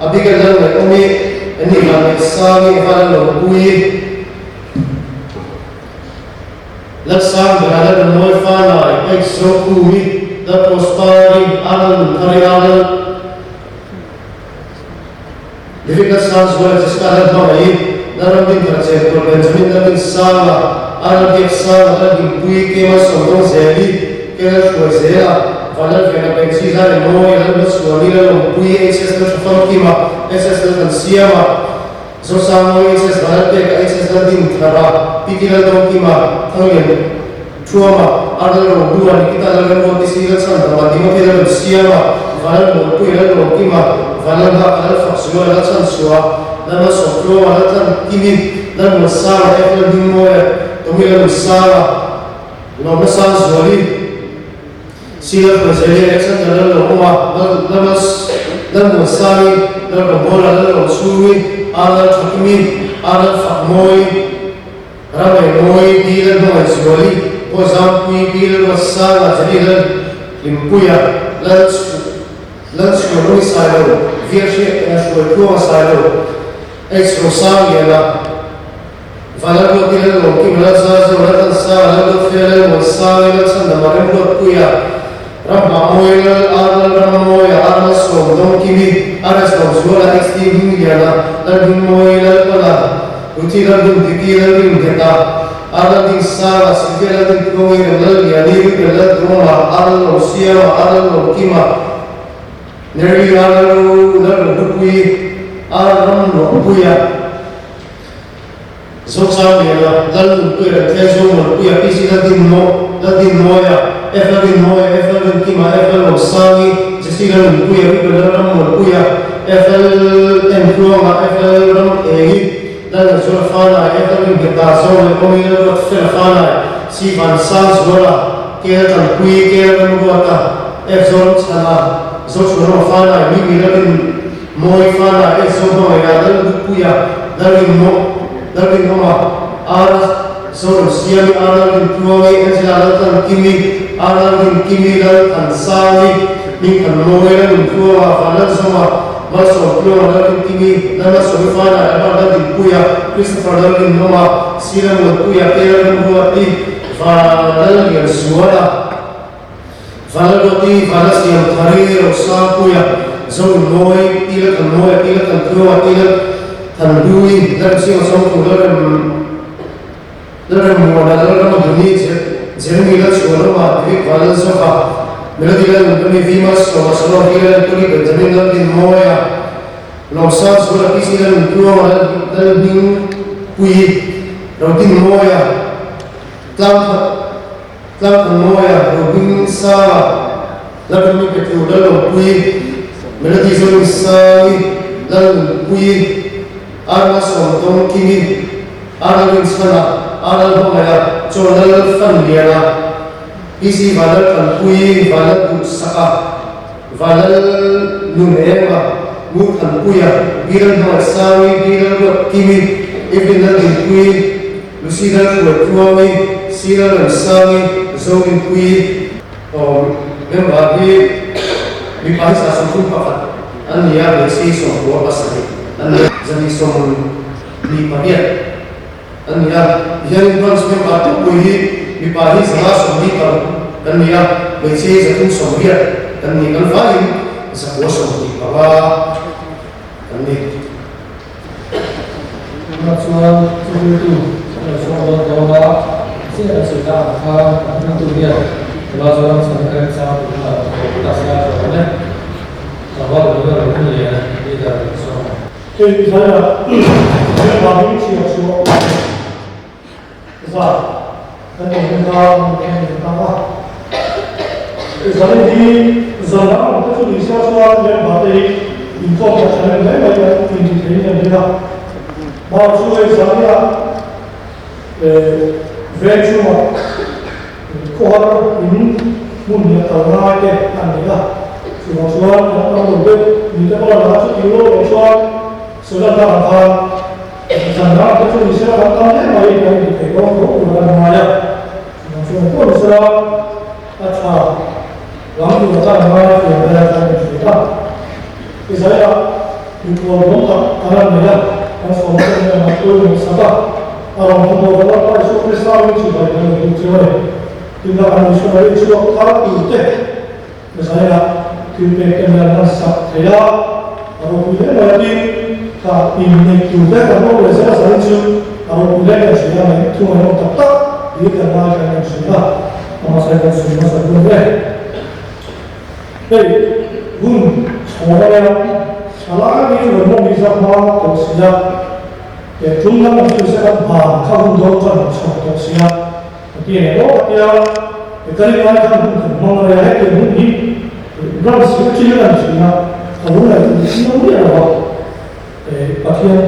Abigail Lalngaihawmi, Annie Van Ngaihsangi, Eva Lalawmpuii, Lalsangbera, Lalremmawi Fanai, Ex Zokhumi, Lalprospari, a Lalnunthari, a Lal David Lalsangzuala, Jessica Lalhmangaih, Lalramdinthara Chenkawl, Benjamin Lalrinsanga, Lalbiaksanga, Lalhimpuii, Kema Sawmdawngzeli, Ke Lalhruaizela, Vanlalvena, Benji Lalremawi, Lalhmachhuani, Lalawmpuii, HS Lalthafamkima, SS Lalthansiama, Zosangmawi, HS Vanlalpeka, HS Laldinthara, PT Laldawngkima, Thanglian Thuama, Ar Lalrohlua, Nikita Lalremruati, Si Lalchhandama, Timothy Lalremsiama, Vanlalmuanpuii, Lalruangkima, Vanlalhaka, Lalfakzuala, Lalchhanchhuah, Lalmalsawmtluanga, Laltlankimi, Lalmuansanga, F Lalhmingmawia, Tommy Lalnunsanga, Lawmnasangzuali, Si Lalhruaizeli, Alexander Lalruangawma, Lalmuansangi, Lalramawla, Lalruangchhungi, Ar Lalthakimi, Ar Lalfakmawi, Ramengmawi, Pi Lalhmangaihzuali, Pawzampui, Pi Lalruatsanga, Jenny Lalhlimpuia, Lalchhuanui Sailo, Vialhriat Hruaitluanga Sailo, H Rosangliana, Vanlalruati Lalruangkima, Lalzazo, Laltansanga, Lalruatfela, Lalmuansanga, Lalchhandama, Remruatpuia, Ramhmahmawi, Lal Ar Lalrammawia, Ar Malsawmdawngkimi, RS Lawmzuala, XD Hmingliana, Lalhmingmawi, Lalpala, Ruthi Lalhmundiki, Lalringheta, Ar Laldinsanga, Sylvia Laldintlungi, Remlalliani, Reuben Lalduma, Ar Lalawmsiama, Ar Lalawmkima, Nerly Ar Lalrohlupuii, Ar Ramluahpuia, Zosangliana, Lalnunpuia, Remthia Zomuanpuia, PC Laldinmawia, F Laldinmawia, F Lalrinkima, F Lalawmsangi, Jesse Lalnunpuia, Reuben Lalrammuanpuia, F Lalentluanga, F Lalramengi, Lalngaihzuala Fanai, F Lalringheta, Zo leh Awmi Lalruatfela Fanai, C Vansangzuala, K Laltlanpuii, K Lalramruata, F Zoramchhana, Zochhuanawma Fanai, Mimi Lalrinmawii Fanai, S Zohmangaia, Laldupuia, Lalrinawma, R Zoramsiami, R Lalrintluangi, Angela Laltlankimi, R Lalrinkimi, Lalthansangi, Hmingthanmawii, Lalnuntluanga, Vanlalzawma, Malsawmtluanga Lalrinkingi, Lalmalsawmifana, Albert Laldinpuia, Christopher Lalrinawma, Sila Muanpuia, K Lalramruati, Vanlallianzuala, Vanlalruati, Vanlalsiamthari, Rosangpuia, Zorinmawi, T Lalthanmawia, T Lalthantluanga, T Lalthanhlui, Lalrinsinga Chawngthu, Lalrem Lalremmuana, Lalramhluni, Jeremy Lalchhuanawma, David Vanlalzawka, Melody Lalnunpemi, V Malsawma, Shalom V Lalnunpuni, Benjamin Laldinmawia, Lawmsangzuala, PC Lalnuntluanga, Lalhmingpuii, Rodinmawia, Tlangthanmawia, Rohmingsanga, Lalremmi Petru, Lalawmpuii, Melody Zorinsangi, Lalnunpuii, Arna Sawmtawngkimi, Arna Rinchhana, Arna Hmangaia, Chaw Lal Fanliana, PC Vanlal Thanpuii, Vanlal Duhsaka, Vanlal Nunenga, Ngur Thanpuia, Bilal Hmangaihsangi, Bilal Ruatkimi, Evelyn Laldinpuii, Lucy Lalhruaitluangi, C Lalramsangi, Zorinpuii. Aw, member hi mipa hi 31 an ni a, hmeichhe hi 97 an ni a, 128 an ni a. Tihianin branch member tlangpui hi mipa hi 126 kan ni a, hmeichhe hi 380 kan ni, kan vaiin 925 kan ni. Tunah chuan thuhriltu kan lo chhuak dawn dawn a, chiah kan sawi tak ang khan a hmingtu hian Nula Zoram chhan a remchang tur hunah rawn thawh phut a sia a tawh awm e. Tlangval Nula Rohmunliana leader rawn sawm ang. Hei Isaiah hian hming chhiar chhuah zat kan awm hi kha hmun a ni ta a. Zan hi zan dang ang te chu ni se chuan member te hi inkhawm khat tha lem mai mai kan inti thei in an ring a. Mah chu hei zan hian veng chhungah khawhar in hmun leh kal ngai te an nei a. Chuvang chuan kan tam lo deuh ni te pawh a lang a, chutih rual erawh chuan sawi lan tak ang khan Zan dang te chu ni se kan tam hle mai kan inti thei dawn tho tur a ngai a. Chuvang chuan pawh ni sela a tha lam tur a kan ngai thiam vel a kan inhria a. Isaiah mikhual dawm tak kan han nei a, kan sawm te hian a pawimawh sak a, a rawn hmu tawh lo a, Pa Isua Krista in chibai kan lo duh chiu a ni. Tin a kan missionary chhuak thar tur te Isaiah thil pek te hian an sak thei a, a ropui hle mai a tin kha inneih tur te kan awm leh zel zain chu a ropui hle kan hria a, ngaih thu ngaihawm tak tak hi kan ngaithla in kan hria a, amah sawi kan sawi hmasa dawn e. Hei hun chhawm a nia, thalai mi rawn mawm hi zak hma tawh si a, tum lam ang chu se kan van kha hun dawn chuan han chhawm tawh si a, ka ti leh lawk a tia, ka rin ai khan hun kan hmang rei a, hetiang hun hi ram si a ṭin a lan ṭhin a, ka lo ngaihtuah chiang miah lo a, Pathian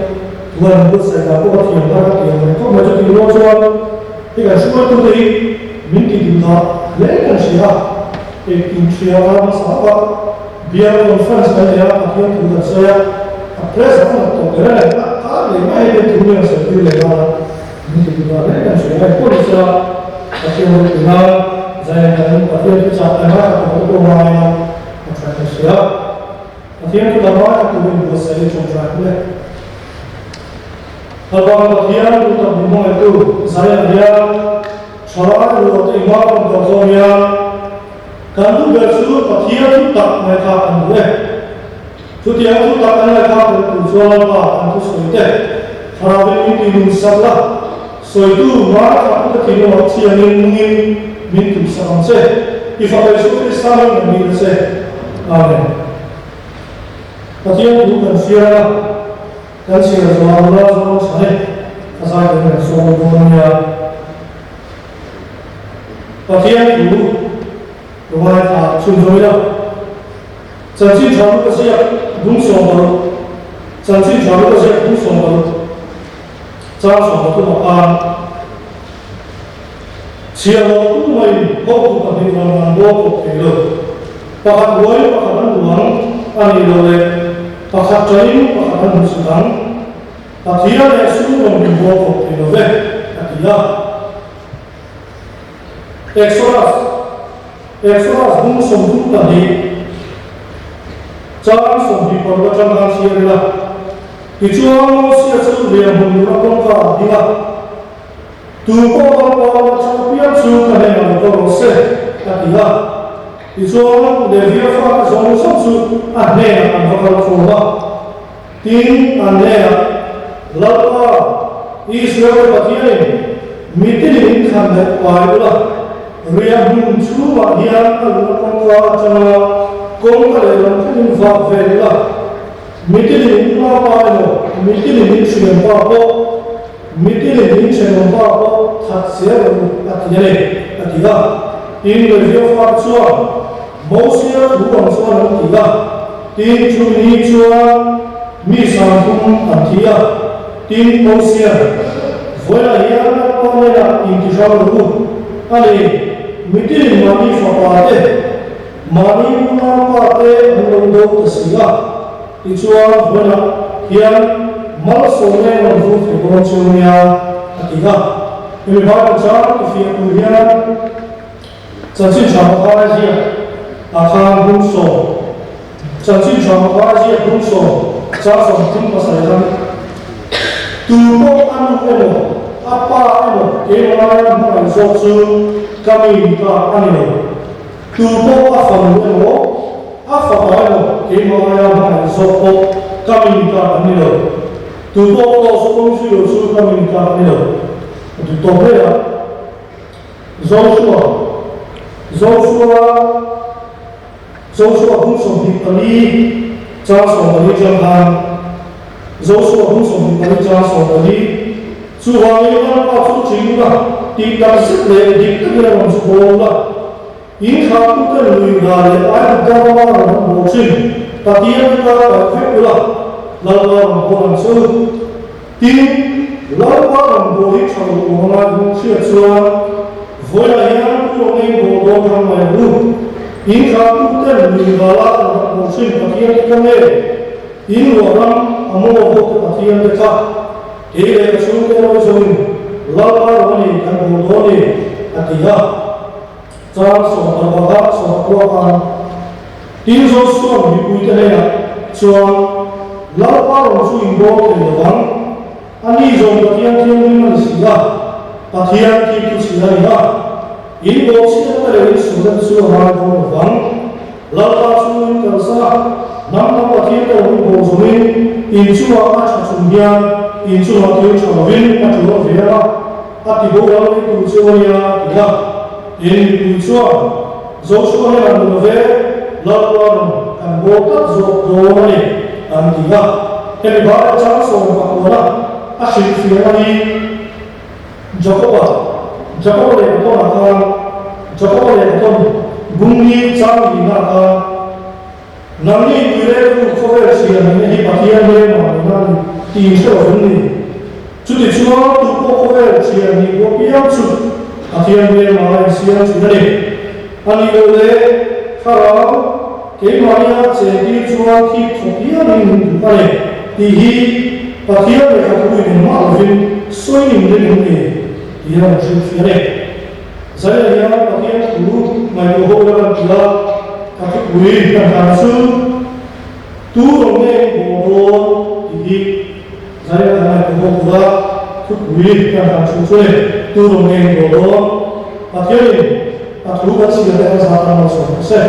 tuan buatsaih dan pawh ka thiam har ka ti ang reng khawp mai, chutih rual chuan hei kan hruaitute hi min ti duh dah hle kan hria a, engtin hria a hmasa hauh a, bial conference kan nei a, Pathian thu kan sawi a, a press a hman tawh ber a ni, a kar leh mai hei hian thu min rawn sawi tir leh nghal a, min ti duh dah hle kan hria a, engpawh ni sela Pathian ropui nan zai kan Pathian thu chah kan ngaithla tawh te pawh ngai a, a tha kan hria. Pathian chu dam ai turin buatsaih i ṭawngṭai hle. Lalpa Pathian duh tak min hmangaihtu Zion hian ṭhalai rual te i hma rawn kal zawng hian kan duh ber chu Pathian thu tak ngaihthlak kan duh e. Chutiang thu tak kan ngaihthlak duh tur chuan Lalpa kan thusawi te Thlarauin min ti nun sak la. Sawitu, Ngaithla ka thinlung ah chiangin nungin min tuhsak ang che. I Fapa Isua Krista hi kan ni ta che. Amen. Pathian thu kan hria a, kan chhiar zual nula zawng chhan e, a zai kan kan sawm dawn a nia. Pathian thu ka ngaithla chhunzawm ila. Chanchin tha luka ziak bung 60, Chanchin tha luka ziak bung 60, chang 33 ah khan chhiahhlawh tumaiin hotu pahnih rawn an bawk kawp thei lo. Pakhat huai pakhat an duh ang a nih loh leh pakhat ṭanin pakhat an hmu sut ang. Pathian leh sum rawn min bawk kawp thei lo ve, a ti a. Exodus. Exodus bung 32, chang 26 atang khan chhiar ila. Tichuan Mosia chu riahhmun lura kawngka a ding a, Tu pawh Lalpa ram atang apiang chu ka hnenah lo kal rawh se, a ti a. Tichuan Levia fate zawng zawng chu a hnenah an va kal khawm a. Tin, an hnenah, Lalpa, Israel-te Pathianin mitinin in khan leh pai ula, riah hmun chhungah hian a luhna kawngka atanga kawngka lehlam thlengin vak vel ula, mitinin in unaupa emaw, mitinin in thianpa pawh, mitinin in thenawmpa pawh that zel rawh u, a ti a ni, a ti a. Tin, Levia fate chuan Mosia thu ang chuan an ti a. Tin, chumi ni chuan mi 30 an thi a. Tin, Mosia, Vawilah hian Lalpa hnenah intihrang rawh u, a ni, mitinin mahni fapa te, mahni unaupa te an lo do ta si a. Tichuan, vawilah hian malsawmna in rawn vur thei dawn chu nia, a ti a. Hemi Bible chang tifiah tur hian Chanchin tha Mathai ziak ah khan bung sawm, Chanchin tha Mathai ziak bung sawm, chang 37 khan, Tu pawh a nu emaw, a pa emaw keimah hmangaih zawk chu ka mi ni ta a ni lo. Tu pawh a fanu emaw, a fapa emaw keimah aia hmangaih zawk pawh ka mi ni ta an ni lo. Tu pawh kraws pawm zui lo chu ka mi ni ta a ni lo. A ti tawp mai a. Joshua, Joshua, Joshua bung 24, chang 14 atang khan, Joshua bung 24, chang 14, Chuvangin Lalpa chu ṭing ula, tih tak zet leh dik takin a rawn chu bawl ula, in thlahtuten lui hna leh Aigupta rama rawn an bawl ṭhin Pathian te kar paih vek ula, Lalpa rawn bawl ang che u. Tin, Lalpa rawn bawl hi ṭha lo awm anga i hmuh hriat chuan, Vawilah hian pu rawn eng bawl dawn thang mai ang u. In thlahtuten lui vala rawn an bawl ṭhin Pathian te kha nge? In luah ram a maw vawk te Pathian te kha? Kei leh ka chhungte erawh zawngin Lalpa rawn a ni kan bawl dawn ni, a ti a. Chang 16 ah 19 khan Tin Joshua mipuite hnenah chuan, Lalpa rawn chu in bawl thei lo vang, ani zawng Pathian thianghlim a ni si a, Pathian thik thu chhia a ni a, in bawl chhiatna leh in sualna te chu a ngai dawn lo vang. Lalpa chu in kalsan a, hnam dang Pathian te rawn bawl zawngin in chungah a tha chung hian in chungah thil tha lovin a tul ve a. A ti boral mai tur chu a nia, a ti a. Tin, mipui chuan, Joshua hian an lo ve, Lalpa rawn kan bawl tlat zawk dawn a ni, an ti a. Hemi Bible chang 19 a hrilhfiahna hi Jakoba, Jakoba lehkhathawna khan, Jakoba lehkhathawn bungni chang lihna khan, Nangni tuiretu khawvel chhiar nihna hi Pathian hmelma nihna a ni tih hre lovin ni. Chutichuan tu pawh khawvel chhiar nih buah piang chu Pathian hmelma a insiam thin a ni. A nih loh leh thlarau keimahnia chentir chuan thik thawk hialin min duh a ni tih hi Pathian lehkha thu in engmah lovin sawi ning ring in ni tih a rawn hrilhfiah a ni. Zaia hian Pathian thu ngaihtuah ho la kan ti a, ka thupui kan hlan chu tu rawn nge in bawl dawn tih hi Zaia kan ngaihtuah ho tura thupui kan hlan chu chu ni, tu rawn nge in bawl dawn? Pathianin a thu kan chhiar te kan zah tan lo sawi rawh se.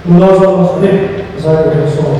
Nula zawk hmasa hi zai tur hian sawi.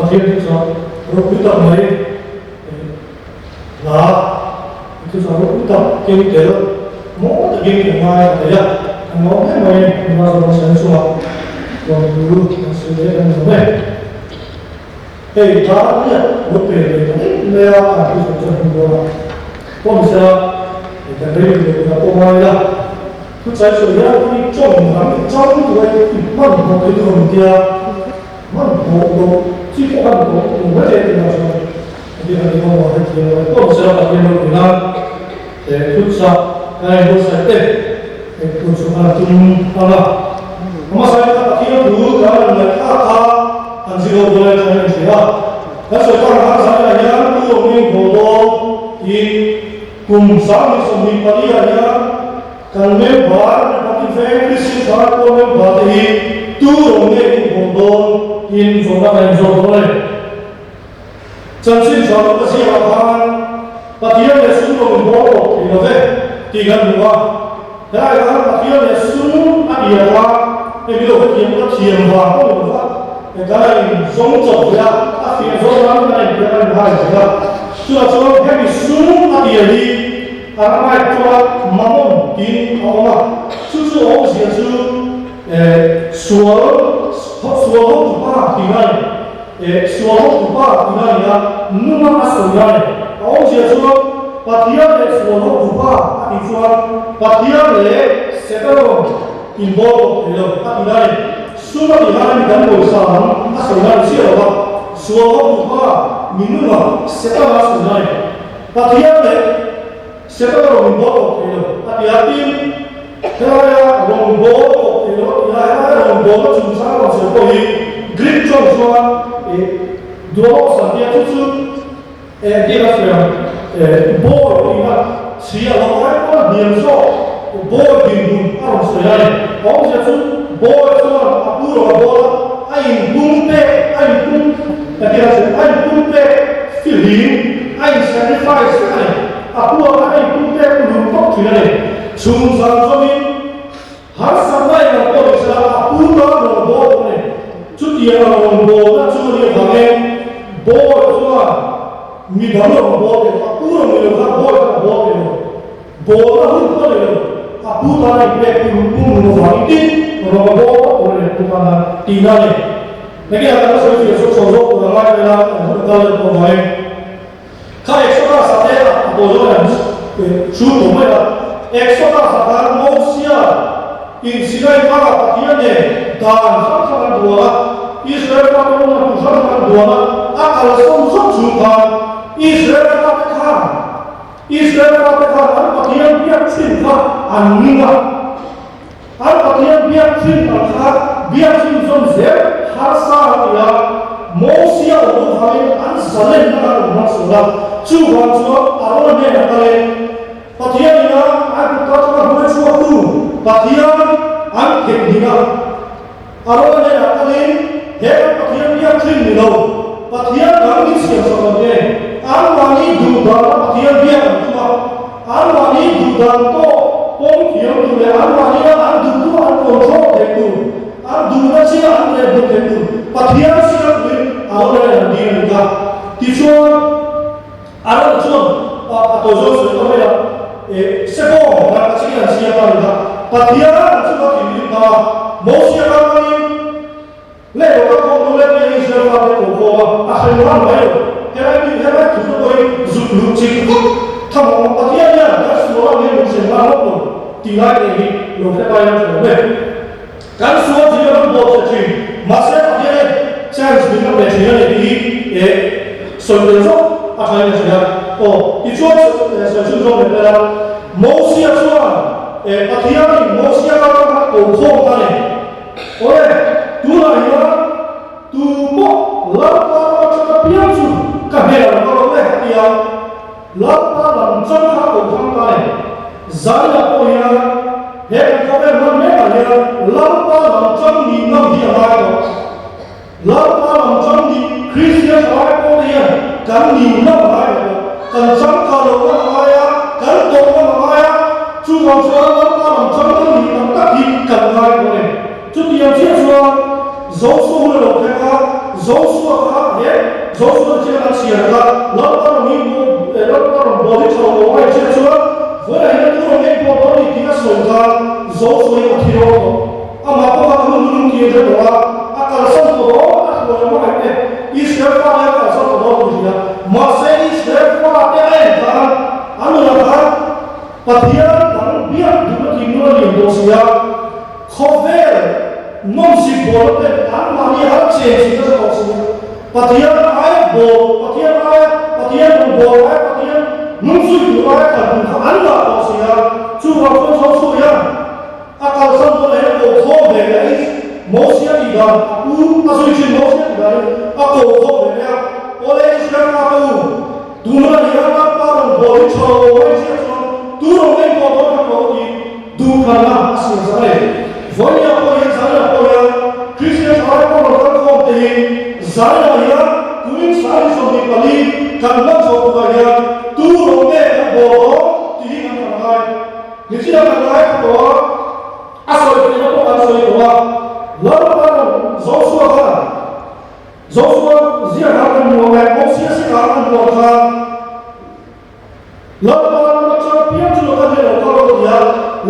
Pathian thuchah ropui tak mai hla thuchah ropui tak keng tel mawi takin kan ngai a thei a, kan lawm hle mai nula zawng sen chungah lawmtu kan sawi leh kan zawm e. Hei dar riat lo pe ve ta daih mai a, an thusawi chuan hun dawn a pawm sela kan rei duh loh hunah pawh ngai ila. Thuchai sawi hian i tawng lam i chang tur a i hman hmawh thei tur a ni tia hman hmawh loh chi pawh kan tawh tur mai thei tih lah chuan heti kan inawm a hrethiam lo pawm sela Pathian ropui nan he thuchah kan inbuatsaih te engtur chu kan tum ang a. Hmasa in kha Pathian thu kan rawn ngaihthlak kha an zir ho dawn a tih an inhria a. Kan sawi tak ang khan zanah hian tu awmin haw dawn tiin kum 2024 ah hian kan member Republic Veng Christian Thalai Pawl member te hi tu rawng nge in haw dawn tiin zawhna kan inzawt dawn a ni. Chanchin tha luka ziakah khan Pathian leh sum rawn inbawr tawp thei lo ve tih kan hmu a. Helaiah khan Pathian leh sum a tia khan hei mi lo hrethiam ka thiam vang pawh ni lo va, kan a inzawm chawp ve a, a fiah zawk nan kan a inpiak a inhai zel a. Chutah chuan hemi sum a tia hi Aramaic chuan Mammon tiin a awm a, chu chu a awmzia chu sual sual hotupa tih a ni. Sual hotupa tih a ni a, nunga a sawi a ni. A awmzia chuan Pathian leh sual hotupa a tih chuan Pathian leh Setanawn inbawl tawh thei lo a tih a ni. Sum a tih khan mi dang pawisa lam a sawi a ni chiah lo va, sual hotupa mi nunga Setana a sawi a ni. Pathian leh Setana rawn inbawl tawh thei lo a ti a, tin, helaia rawn bawl tawh thei lo a ti a, helaia rawn bawlna chungchang rawn sawi pawh hi Greek tawng chuan eh dualos an tia, chu chu eh engtin a sawi ang, eh bawi tihna chhia lo ai pawn a hniam zawk bawi dinhmun a rawn sawi a ni. A awmzia chu bawi chuan a pu rawn a bawl a, a inpum pek, a inpum engtin a sawi, a inpum pek fihlim, a in sacrifice vek a ni. A pu ang a inpum pek uluk tawp thin a ni. Chhung zan zawmin harsatna eng ang pawh ni sela a pu tan rawn bawl a ni. Chutiang a rawn bawlna chu a nih avangin bawl chuan mi dang rawn bawl thei lo, a pu rawn ni lo kha bawl khan a bawl thei lo. Bawlna hun pawh ni lo, a pu tan a inpek pum pum avangin tin rawn a bawl tawp tur a ni a pu tan a tihna a ni. Nakinah kan la sawi fiah chho chho zawk tur a ngai vel a, kan hun a kal leh pawh avangin. Kha Exodus ah te a pawl zawk an chhung tawh mai a, Exodus ah khan Mosia In Sinai tlangah Pathian nen dan hrang hrang an duang a, Israel fate pawh hna tur hrang hrang an duang a, a kalsawn zawk chung khan Israel fate khan Israel fate khan an Pathian biak thin kha an ning a, an Pathian biak thin ang kha biak thin zawm zel harsa a ti a, Mosia awm avangin an zalenna kha an awm hmang a, chuvang chuan Arona hnenah kal in, Pathian ina Aigupta atanga hruai chhuaktu Pathian an theihnghilh a, Arona hnenah kalin, He kan Pathian biak thin ni lo, Pathian dang min siam sak lo nge? Anmahni duh dana Pathian biak an tum a, anmahni duh dan pawh pawm thiam tur leh anmahnia an duh duh an control theih tur, an duhna chiah an reh hmuh theih tur Pathian siam turin Arona nen an ding a ni ta. Tichuan. Arona chuan a tawi zawng sawi ta mai a, E, Sebawng, ran ka chingin an siam a ni kha. Pathian an chunga thinrim ta a, Mosia kal hmangin leh lo kal khawm nu leh tia Israel fate ko khawm a, a hrem ran mai lo. Helai mi, helai thu te pawhin zuk luh ching vut thamawm a, Pathian hian kan sual ang hian min hrem ran lawk lo tih lai te hi lo hre ta ila tha lo e. Kan sual thin a kan bawk che thin, mahse Pathian hian chance min la pe thin a ni tih hi e sawi tel zawk a tha in a hria. Aw, tichuan sawi chhun zawk leh tel a, Mosia chuan e Pathianin Mosia kal tanga a ko khawm ta ni. Awle, tunah hian tu pawh Lalpa ram atanga piang chu ka hmel a lo kal awm e a ti a. Lalpa lam chang kha ko thang ta e. Zaina pawh hian he kan khawvel hman mekah hian Lalpa lam chang nih ngam hi a ngai tawh. Lalpa lam chang nih Kristian thalai pawh te hian kan nih ngam a ngai tawh. Kan changkah loh ngam a ngai a, kan tawh ngam a ngai a, chuvang chuan Lalpa lam chang kan nih tak tak hi kan ngai tawh e. Chutiang chiah chuan Joshua hun a lo thleng a, Joshua kha he Joshua te chian an chhiar kha Lalpa rawn hi Lalpa rawn bawl hi tha lo awm a inchhiar chuan vawilah hian tu rawn ngei pawh dawn ni tih a sawi khan Joshua hi a thi rawk tawh. Amah pawh kha a hun lung tir hre tawh a, a kalsan tawh dawn a hruai hmangaih te Israel fate a kalsan tawh dawn tih hria. Mahse Israel fate a en khan a nunah khan Pathian dang biak duhna thinlung a lian tawh si a. Khawvel nawmsip bawlna te anmahni har chen chin nasa tawh si a, Pathian aia bawl, Pathian aia, Pathian rawn bawl aia, Pathian nungzui tur aia kal tur kha an ngah tawh si a, chuvang chuan Joshua hian a kalsan dawn ah hian a ko khawm ve leh a, is Mosia tih dan a pu a zui thin Mosia tih danin a ko khawm ve leh a, Awle Israel fate u, tunah hian Lalpa rawn bawl hi tha lo mai chiah chuan tu rawn ngei pawh dawn kha ka lo ti. Duhthlanna a siam sak a ni. Vawinia pawh hian Zaina pawh hian Kristian thalai pawh rawn kal khawm te hi Zaina hian kumin 24 kan hman chho tukah hian tu rawn nge kan bawl dawn tih hi kan hran ngai. Nichina kan ngai kha tawh a, a sawi theihna pawh kan sawi tawh a, Lalpa rawn Joshua khan Joshua ziak ah kan hmu ang e, Mosia sikah kan hmu ang khan, Lalpa ram atang piang chu ka hne lo kal lo ti a,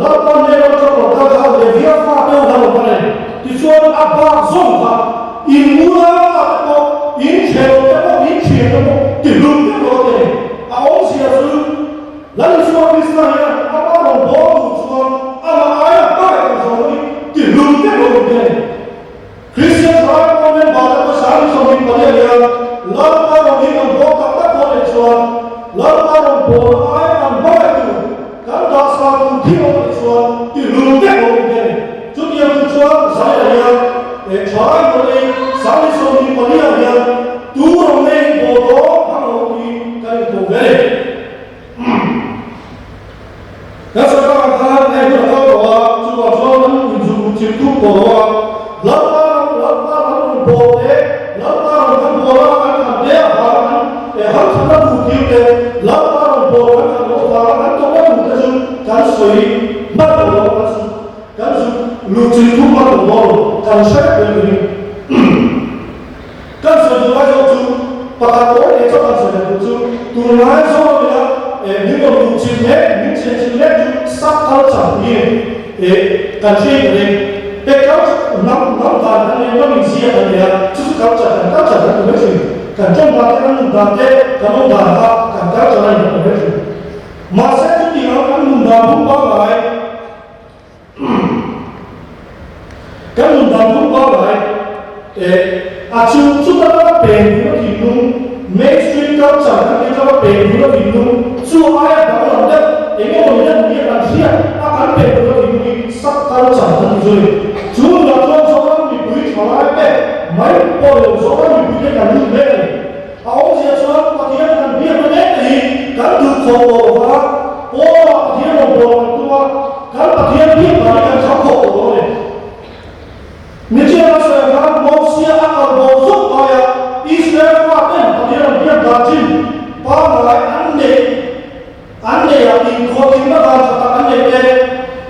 Lalpa hne lo atang rawn kal kha Levia fa deuh kha rawn kal a ni. Tichuan a bak zawng kha in unau te pawh, in ṭhelo te pawh, in ṭhian te pawh ti hlum vek lo a ti a ni. A awmzia chu Lal Isua Krista hian ama rawn bawl tur chuan amah aia hmangaih tur zawng hi ti hlum vek lo ni te a ni. Kristian thalai pawh member te pawh 24 a nia, Lalpa rawn hi kan bawl tak tak dawn leh chuan Lalpa rawn bawl aia kan hmangaih tur, kan dah sa tur thil awm leh chuan ti hlum vek lo in te a ni. Chutiang tur chuan Zaia hian eh thalai pawh ei 24 ah hian tu rawn ngei in bawl dawn phang lo tiin kan inko ve a ni. Kan sorkar khan hei hun a kal tawh a, chuvang chuan an inzuk luh chim tum tawh lo a, Lalpa ram, Lalpa ram rawn bawl te, Lalpa ram kan bawl a, kan khan te a vang an eh hamthatna tur thil te, Lalpa rawn bawl kan khan loh avanga kan tawhna tur te chu kan sawi hman tawh lo, kan zuk kan zuk luh chim tum hman tawh lo, kan hre vek reng reng. Kan sawi duh lai zawk chu pakhat aw leh chauh kan sawi leh duh chu tunlai zawk ila eh min rawn duh chin leh min chhe chin leh chu sub culture tiin eh kan hriat ta reng. He culture hnam hnam dan kan nei hnam inzia kan nei a, chu chu culture kan culture kan ti mai thin. Kan tawng dan te kan nun dan te kan awm dan kha kan culture a ni kan ti mai thin. Mahse chutiang ang kan nun dan phung pangngai. Kan nun dan phung pangngai eh a chu chuta lama peng duhna thinlung, mainstream culture kan tih lama peng duhna thinlung chu aia danglam deuh eng emaw ni deuh nia kan hriat a kan peng duhna thinlung hi sub culture kan ti zui. Chu nunah chuan Zoram mipui thalai te mai pawh ni lo Zoram mipui te kan lut mek a ni. A awmzia chuan Pathian kan biakna mek te hi kan duh khawh tawh lo va, Paula Pathian rawn bawl kan tum a, kan Pathian biak dan hi kan kham khawh tawh lo a ni. Nichian a sawi khan Mosia a kal bo zawk aia Israel fa ten Pathian an biak dan chin pangngai an neih an neih a inkhawhthimna dan tha tak an neih te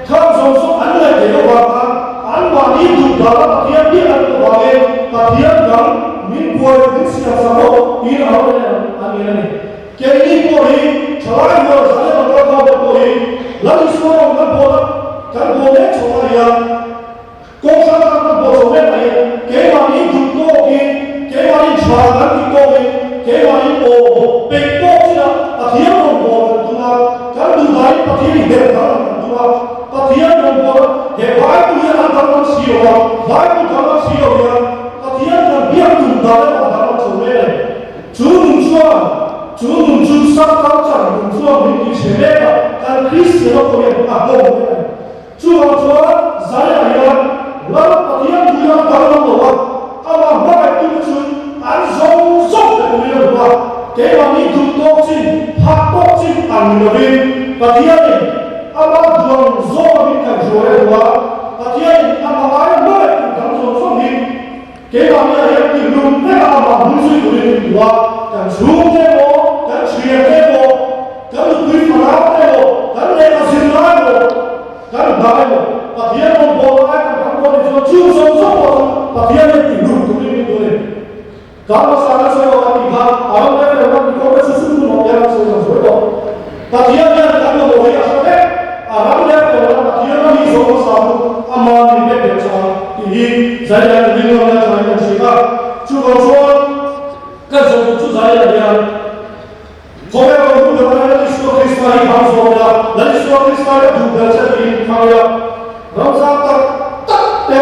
thang zawng zawng an ngaih theih loh vang khan anmahni duh dana Pathian biak an duh avangin Pathian dang min buai min siam sak rawh tiin a lo en an ngen a ni. Keini pawh hi thalai rual zan emaw kal khawm te pawh hi Lal Isua rawn kan bawl a, kan bawl mek chho a nia. Kawng hrang hrang kan bawl chho mek a nia. Keimahni duh tawkin, keimahni tha kan tih tawkin, keimahni aw peih tawk chinah Pathian rawn bawl kan tum a, kan duh dahin Pathian i herh danglam kan tum a. Pathian rawn bawl a, he Bible hian a danglam si lo a, Bible danglam si lo hian Pathian kan biak tum dan erawh a danglam chho mek a ni. Chu nun chuan, chu nun chu sap culture nun chuan min ti chhe mek a, kan Kristian ho pawh hian a hlawm mek a ni. Chuvang chuan Zaiah hian Lal Pathian tuina a danglam lo a, amah hmangaihtu te chu an zawng zawng pe turin a duh a, keimahni duh tawk chin, phak tawk chin ang ni lovin Pathianin amah duang zawnga min kaihhruai a duh a, Pathianin amah aia hmangaihtu dang zawng zawng hi Keimahni ah hian tihlum vek a amah hmun zui turin min duh a, kan chhungte emaw, kan thiante emaw, kan nupui fanau te emaw, kan lehkha zirlai emaw, kan hna emaw, Pathian rawn bawl lai kan hmang dawn ni chuan chung zawng zawng pawh chu Pathian hian tihlum turin min duh a ni. Kar hmasa kan sawi lo a tih kha a ram leh fel ram mikawm te chu sum hmun awm hian an sawi lang zuai tawh. Pathian hian kan mamawh hi a hre vek, a ram leh fel ram Pathian ram hi zawng hmasa chu ama min pek leh chang tih hi Zaia hian ring ngam leh changin kan hria a. Chuvang chuan kan zawh duh chu Zaia hian khawvel rawn hmuh ber aiin Lal Isua Krista hi hmang zawk ila, Lal Isua Krista hi a duh ber che tiin thlang ila, ram zang tak tak te,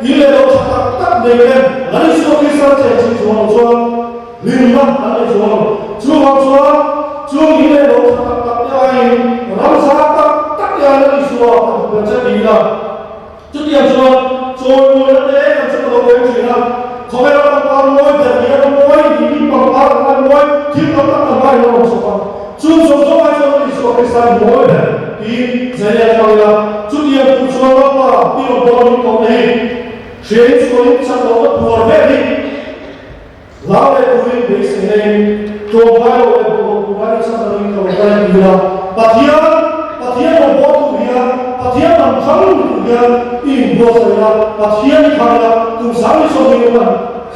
in leh lo tha tak tak nei ten Lal Isua Krista chen chhin chuang lo chuan Hlimna an nei chuang lo. Chuvang chuan chung in leh lo tha tak tak te aiin ram zang tak tak te aiin an Isua a duh ber che ti ila. Chutiang chuan chawimawina te kan chu ka lo keng thin a. Khawvela pangpar mawi ber hi a mawi niin pangpar ang a mawi thil tam tak kan hmaiin a rawn chhuak a. Chung zawng zawng ai chuan an Isua Krista hi mawi ber tiin Zaia thlang ila. Chutiang tur chuan Lalpa i rawn bawl a min kawmna hi hriain sualin chak lohna puar vel hi Hlau leh turin beisei neiin tlawmngai lo leh bawlhhlawh tur ai chhan a ring ka lo kal tir a. Pathian, Pathian rawn bawl tur hian, Pathian lam thang ni tur hian i inbuatsaih a, Pathian i thang a, kum 20 leh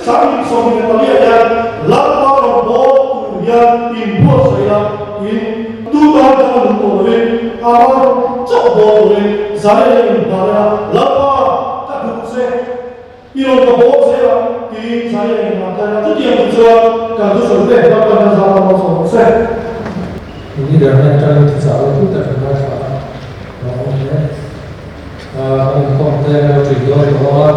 2024 hian Lalpa rawn bawl tur hian i inbuatsaih a, tiin tu tan dang a nung tawh lovin ama rawn chauh bawl turin zan leh inhnar a, Lalpa, ka duh che. I rawn ka bawk zel ang, tiin Zaia in a kai a. Chutiang chu chuan kan thusawi te ram kan han zau ram a chawm se. Leader hian atangin thuchah ropui tak kan ngaithla a, a awm hle. Kan inkhawm te kan lo ṭin dawn tawh a.